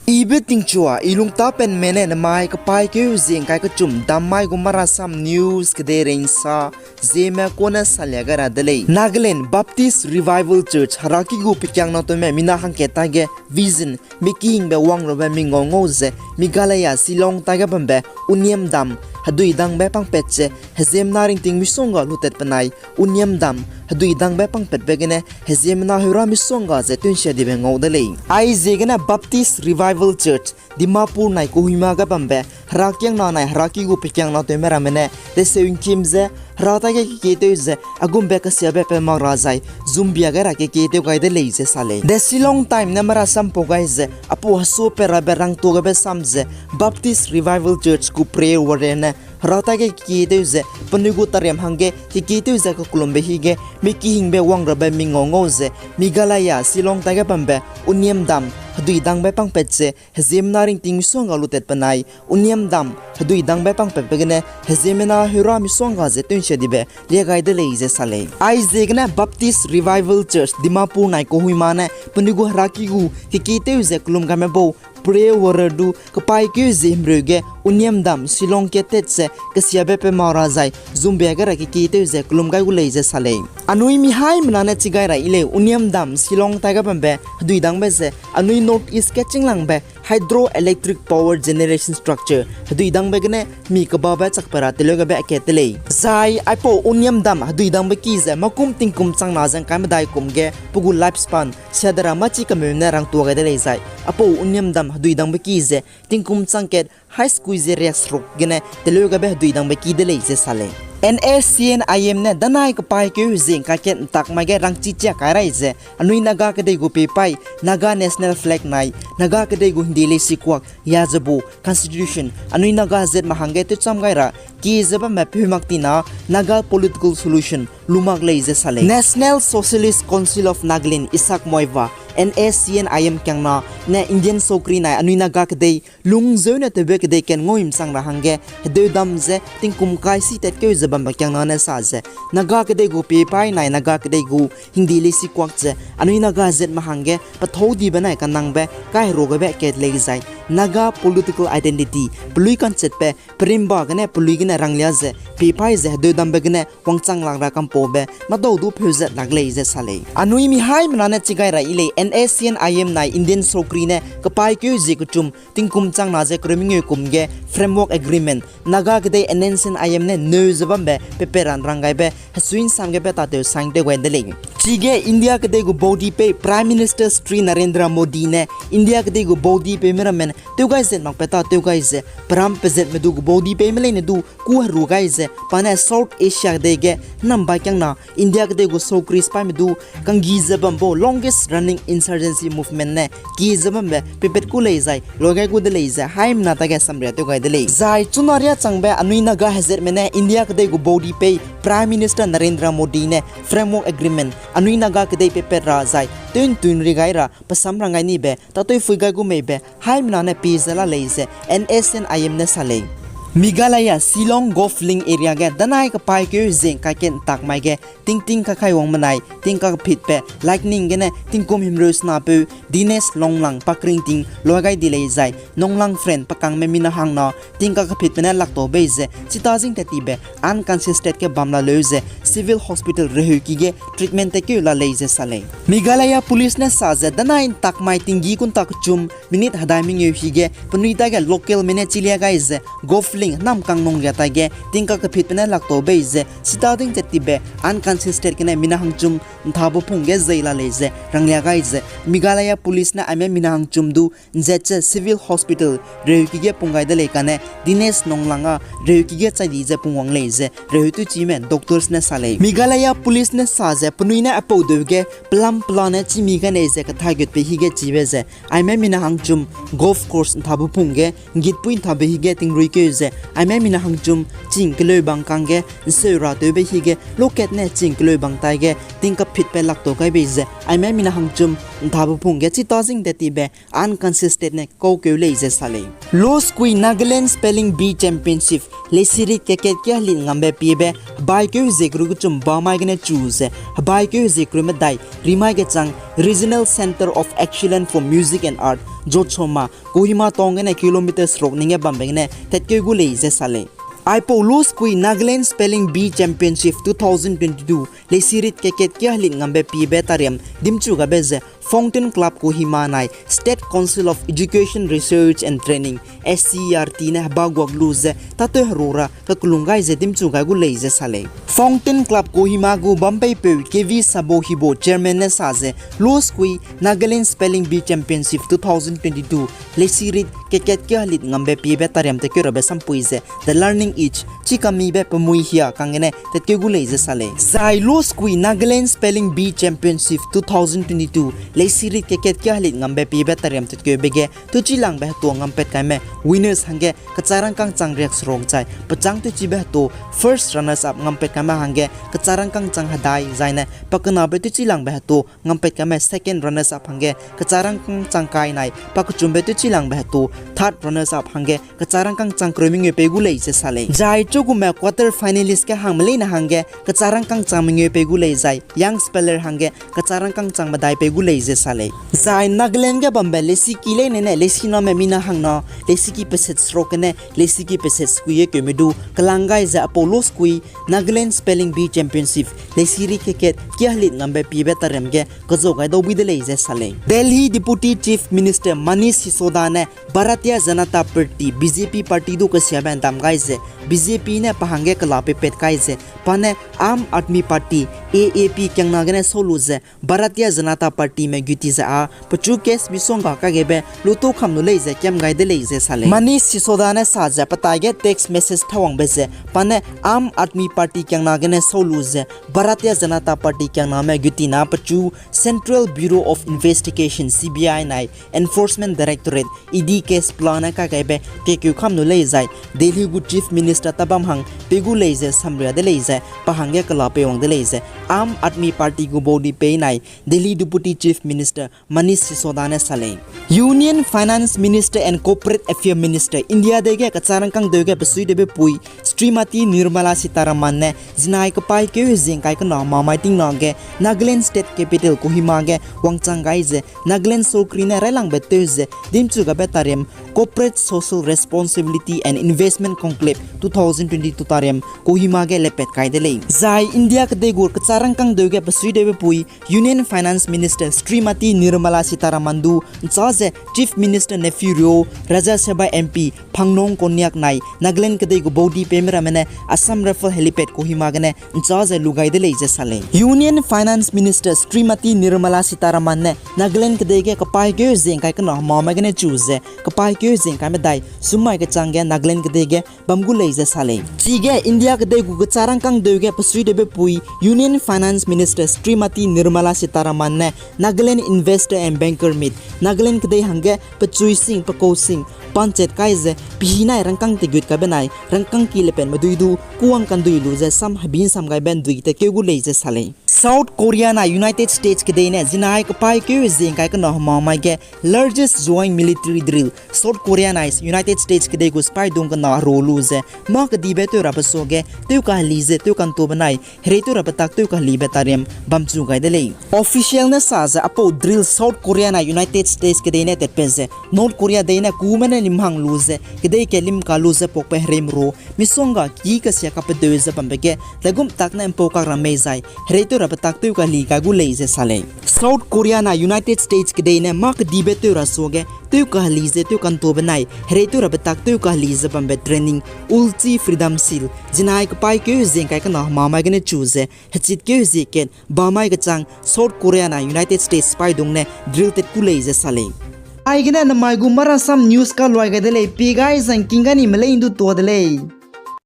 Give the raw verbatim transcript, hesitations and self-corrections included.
Ibe tingchua, i lungtapenme ne nemai kepaîkeu zingkai kechum dammai gu Marasam News kedeirei nsa, Zeme kone salia gai ra de lei. Nagaland Baptist Revival Church, heraki gu pekiangna tewme mina hangkat taige vision, mi kihingbe wangrabe mi ngau ngau ze, Meghalaya Shillong taige bambe Uniamdam, heduidangbe pangpat ze, heziemmena ringting misongga lutat penai, Uniamdam, heduidangbe pangpatbe gene, heziemmena heura misongga ze tewnsia dibe ngau de lei. Aiziegene Baptist Revival Church, Dimapur nai Kohima ge bambe, herakiangna nai heraki gu pekiangna tewme ramme ne, deseu nkim ze, hera taige kekietew ze, agumbe kesiabe pe mak ra zai, zumbia gai ra kekietew gai de lei ze sa lei. The Shillong Times ne marasam pau gai ze, apau hesu pe rabe rangtuagebe sam ze, Baptist Revival Church gu prayer warrior ne, hera taige kekietew ze, penui gu tariam hangge kekietew ze kekelumbe hige, mi kihingbe wangrabe mi ngau ngau ze, Meghalaya Shillong taige bambe, Uniamdam, heduidangbe pangpat ze, heziemmena ringting misongga lutat penai, Uniamdam, heduidangbe pangpatbe gene, heziemmena heura misongga ze tewnsia dibe lia gai de lei ze sa lei. Aiziegene Baptist Revival Church, Dimapur nai Kohima ne, penui gu heraki gu kekietew ze kelum gaime bau, prayer warrior du, kepaîkeu zie himreu ge, Uniamdam, Shillong ge tat ze, kesiabe pe mak ra zai, zumbia gai ra kekietew ze kelum gai gu lei ze sa lei. Anui mi haimena ne chi gai ra i lei, Uniamdam, Shillong taige bambe, heduidangbe ze, anui North East ge chinglangbe, hydroelectric power generation structure, heduidangbe gene, mi kebabe chakpe ra teleu gabe akat de lei. Zai, aipau Uniamdam, heduidangbe ki ze, makum tingkum changna ze ngkai medai kum ge, pe gu lifespan, siadera machi kemeu ne rangtua gai de lei zai. Apau Uniamdam, heduidangbe ki ze, tingkum changkat, hai sekui ze riak seruk gene, teleu gabe heduidangbe ki de lei ze sa lei. N S C N I M ne danai kepaîkeu zingkai kat ntak mai ge rangchi chia kai rai ze, anui Naga kedei gu peipaî, Naga National Flag nai, Naga kedei gu hingde leisikuak, ya ze bu, Constitution, anui Naga hezatme hangge tewcham gai ra, kie ze bamme peu mak tina, Naga political solution, lu mak lei ze sa lei. National Socialist Council of Nagaland, Isak Muivah, N S C N I M kiangna, ne Indian sokri nai anui Naga kedei, lungzeu ne tewbe kedei ken ngau imchang ra hangge, hedeudam ze, tingkum kai si tatkeu ze bambe kiangna ne sa ze, Naga kedei gu peipaî nai Naga kedei gu, hingde leisikuak ze, anui Naga hezatme hangge, pethâu dibe nai kanangbe, kaiheru gabe kat lei zai, Naga political identity, pelui kanchetbe, perimba gene pelui gene ranglia ze, peipaî ze hedeudambe gene, wangchang lak ra kampaube, madau du peuzat lak lei ze sa lei. Anui mi haimena ne chi gai ra i lei, N S C N I M nai Indian sokri ne, kepaîkeu zie kechum, tingkum changna ze kereu mengeu kum ge, Framework Agreement, Naga kedei N S C N I M ne neu ze bambe, pepe ran rang gaibe, hesui nsam gebe tatew sign tew gai de lei. Chige India kedei gu baudipeu Prime Minister Shri Narendra Modi ne, India kedei gu baudipeu meramen, tew gai zet makbe ta tew gai ze, peram pezatme du gu baudipeume leine du, ku heru gai ze, pa ne South Asia kedei ge, nambai kiangna, India kedei gu sokri sipaime du, kanggi ze bambo longest running insurgency movement ne, kie ze bambe, peipat ku lei zai, loi gai gu de lei ze, haimena tage samria tew gai de lei. Zai, chuna riâ changbe, anui Naga hezatme ne, India kedei gu baudipeu, Prime Minister Narendra Modi ne, Framework Agreement, anui Naga kedei peipat ra zai, tew'ntun ri gai ra, pesam rang gai nibe, tatewphui gai gu meibe, haimena ne pie ze la lei ze, N S C N I M ne sa lei. Meghalaya, Shillong Golf Link area ge, danai kepaîkeu zingkai kat ntak mai ge, tingting kakai wang menai, tingka kepitbe, lightning gene, tingkum himreu senapeu, Dinesh Longlang pakringting, loi gai di lei zai, Nonglang friend pakangme mina hangna, tingka kepitbe ne lakto bei ze, chita zing tat tibe, unconscious state ge bam la leu ze, Civil Hospital Reheuki ge, treatment tekeu la lei ze sa lei. Meghalaya Police ne sa ze, danai ntak mai tinggi kunta kechum, minute hedai mengeu hige, penui tage local me ne chilia gai ze, Golf Link namkang nongria taige, tingka kepitbe ne lakto bei ze, chita zing tat tibe, unconscious state gene mina hangchum, nthabe phung ge zei la lei ze, ranglia gai ze, Meghalaya Police ne aime mina hangchum du, nzet ze Civil Hospital, Reheuki ge pung gai de lei kane, Dinesh Nonglang a, Reheuki ge chai di ze pungwang lei ze, Reheu tewchime, doctors ne sa lei. Meghalaya Police ne sa ze, penui ne aipau deu ge, pelam pelane chimi gai nei ze, kathai gutbe hige chibe ze, aime mina hangchum, golf course nthabe phung ge, ngitpui nthabe hige tingruikeu ze, aime mina hangchum, ching keleu bang kangge, nseu ra tewbe hige, lokat ne ching keleu bang taige, tingka phitbe lakto gai bei ze, aime mina hangchum, nthabe phung ge chita zing tat tibe, unconscious state ne kaukeu lei ze sa lei. Lo skui Nagaland Spelling Bee Championship, leisirit kekat ge helin ngambe piebe, hebaikeu hezie kereu kechum bamai gene chu ze, hebaikeu hezie kereu medai, rimai gechang, Regional Centre of Excellence for Music and Art, JOCMA, Kohima town gene kilometer seruk ning ge bambe gene tatkeu gu lei ze sa lei. Aipau lo skui Nagaland Spelling Bee Championship two thousand twenty-two leisirit kekat kia helit ngambe piebe tariam dimchu gabe ze Fountain Club Kohima nai State Council of Education Research and Training, S C E R T ne heba guak lu ze tatew herura kakelung gai ze dimchu gai gu lei ze sa lei. Fountain Club Kohima gu bampeipeu K V Sabo Hibo chairman ne sa ze lo skui Nagaland Spelling Bee Championship two thousand twenty-two leisirit kekat kia helit ngambe piebe tariam tatkeu rabe sampui ze The Learning Edge, chikamibe pemui hia kang gene tatkeu gu lei ze sa lei. Zai lo skui Nagaland Spelling Bee Championship two thousand twenty-two leisirit kekat kia helit ngambe piebe tariam tatkeube ge tewchilangbe hetu ngampat kaime winners hangge kecharangkâng chang riak seruk zai pechâng tewchibe hetu first runners up ngampat kaime hangge kecharangkâng chang hedai zaine pakenabe tewchilangbe hetu ngampat kaime second runners up hangge kecharangkâng chang kai nai pakechumbe tewchilangbe hetu third runners up hangge kecharangkâng chang kereu mengeu pei gu lei ze sa lei. Zai chugume quarter finalist ge hangme leine hangge kecharangkâng chang mengeu pei gu lei zai young speller hangge kecharangkâng chang medai pei gu lei ze sa lei. Zai Nagaland ge bambe leisiki leine ne leisiname mina hangna leisiki peset seruk gene leisiki peset skui ge keume du kelang gai ze aipau lo skui Nagaland Spelling Bee Championship leisirit kekat kia helit ngambe piebe tariam ge kazau gai dau bui de lei ze sa lei. Delhi Deputy Chief Minister Manish Sisoda ne Bharatiya Janata Party, B J P party du kesiabe ndam gai ze B J P ne pa hangge kela peipat kai ze pa ne Aam Aadmi Party, A A P kiangna gene sau lu ze Bharatiya Janata Partyme guti ze â pechu case misongga kagebe lutu kam lu lei ze kiam gai de lei ze sa lei. Manish Sisoda ne sa ze petai ge text message tawangbe ze pa ne Aam Aadmi Party kiangna gene sau lu ze Bharatiya Janata Party kiangname gutina pechu Central Bureau of Investigation, C B I nai Enforcement Directorate, E D case plan ne kagaibe kekeu kam lu lei zai Delhi gu Chief Minister tabam hang pei gu lei ze samria de lei ze pa hangge kela peiwang de lei ze Aam Aadmi Party gu body pei nai Delhi Deputy Chief Minister Manish Sisoda ne sa lei. Union Finance Minister and Corporate Affairs Minister, India dei ge kecharangkâng deu ge besuitewbe pui Shrimati Nirmala Sitharaman ne zinai kepaîkeu hezie ngkai kena mamai tingna ge Nagaland State Capital Kohima ge wangchang gai ze Nagaland sorkari ne railangbe tew ze dimchu gabe tariam Corporate Social Responsibility and Investment Conclave two thousand twenty-two tariam Kohima ge lepat kai de lei. Zai India kedei gu kecharangkâng deu ge besuitewbe pui Union Finance Minister Shrimati Nirmala Sitharaman du nchâ ze Chief Minister Neiphiu Rio, Rajya Sabha M P Phangnom Konyak nai Nagaland kedei gu body peime ramme ne Assam Rifle Helipad Kohima gene nchâ ze lu gai de lei ze sa lei. Union Finance Minister Shrimati Nirmala Sitharaman ne Nagaland kedei ge kepaîkeu hezie ngkai kena hemamai gene chu ze kepaîkeu hezie ngkai medai sum mai kechang ge Nagaland kedei ge bam gu lei ze sa lei. Chige India kedei gu kecharangkâng deu ge besuitewbe pui Union Finance Minister Shrimati Nirmala Sitharaman ne Nagaland Investor and Banker Meet, Nagaland kedei hangge pechui sing, pekau sing, panchat kai ze, pehi nai rangkâng tegut kaibe nai, rangkâng ki lepat medui du, kuwang kandui lu ze sam hebi nsam gaibe ndui tatkeu gu lei ze sa lei. South Korea nai United States kedei ne zinai kepaîkeu hezie ngkai kena hemamai ge largest joint military drill, South Korea nai United States kedei gu sipaidung kena hero lu ze mâ kedibe tew rabe suage tew kaheli ze tew kantobe nai herei tew rabe tak tew kahelibe tariam bamchu gai de lei. Official ne sa ze aipau drill South Korea nai United States kedei ne tatpat ze North Korea dei ne kume ne limhang lu ze kedei ke limka lu ze pakbe hereime ru misongga ki kasia kapedeu ze bambe ge dagum tak ne mpau kak ramme zai herei tew rabe tak tew kaheli gai gu lei ze sa lei. South Korea nai United States kedei ne mâ kedibe tew ra suage tew kaheli ze tew kantobe nai herei tew rabe tak tew kaheli ze bambe training Ulchi Freedom Shield zinai kepaîkeu hezie ngkai kena hemamai gene chu ze hechitkeu hezie kat bamai kechang South Korea nai United States sipaidung ne drill tat ku lei ze sa lei. Aigene namai gu Marasam News kaluai gai de lei, pi gai zangking gani melei ndu tua de lei.